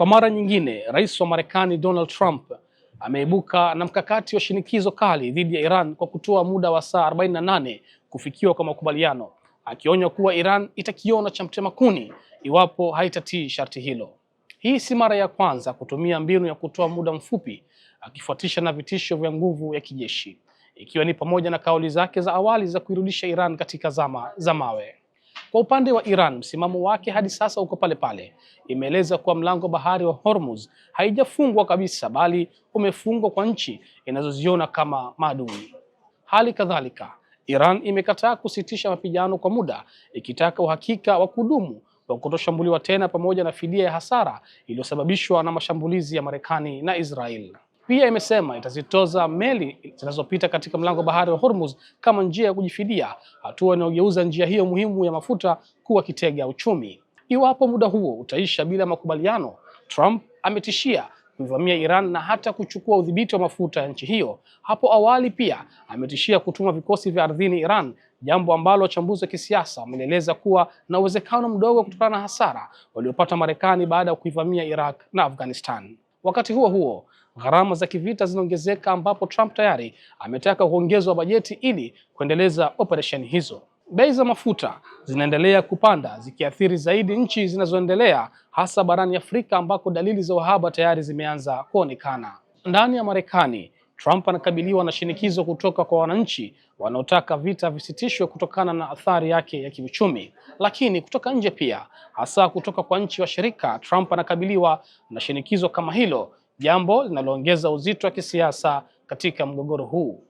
Kwa mara nyingine, Rais wa Marekani Donald Trump ameibuka na mkakati wa shinikizo kali dhidi ya Iran kwa kutoa muda wa saa 48 kufikiwa kwa makubaliano, akionya kuwa Iran itakiona cha mtema kuni iwapo haitatii sharti hilo. Hii si mara ya kwanza kutumia mbinu ya kutoa muda mfupi, akifuatisha na vitisho vya nguvu ya kijeshi, ikiwa ni pamoja na kauli zake za awali za kuirudisha Iran katika zama za mawe. Kwa upande wa Iran, msimamo wake hadi sasa uko pale pale. Imeeleza kuwa mlango bahari wa Hormuz haijafungwa kabisa, bali umefungwa kwa nchi inazoziona kama maadui. Hali kadhalika, Iran imekataa kusitisha mapigano kwa muda, ikitaka uhakika wa kudumu wa kutoshambuliwa tena pamoja na fidia ya hasara iliyosababishwa na mashambulizi ya Marekani na Israel. Pia imesema itazitoza meli zinazopita katika mlango bahari wa Hormuz kama njia ya kujifidia, hatua inayogeuza njia hiyo muhimu ya mafuta kuwa kitega uchumi. Iwapo muda huo utaisha bila makubaliano, Trump ametishia kuivamia Iran na hata kuchukua udhibiti wa mafuta ya nchi hiyo. Hapo awali pia ametishia kutuma vikosi vya ardhini Iran, jambo ambalo wachambuzi wa kisiasa wameeleza kuwa na uwezekano mdogo kutokana na hasara waliopata Marekani baada ya kuivamia Iraq na Afghanistan. Wakati huo huo, gharama za kivita zinaongezeka ambapo Trump tayari ametaka kuongezwa bajeti ili kuendeleza operesheni hizo. Bei za mafuta zinaendelea kupanda zikiathiri zaidi nchi zinazoendelea hasa barani Afrika ambako dalili za uhaba tayari zimeanza kuonekana. Ndani ya Marekani, Trump anakabiliwa na shinikizo kutoka kwa wananchi wanaotaka vita visitishwe kutokana na athari yake ya kiuchumi, lakini kutoka nje pia, hasa kutoka kwa nchi washirika, Trump anakabiliwa na shinikizo kama hilo, jambo linaloongeza uzito wa kisiasa katika mgogoro huu.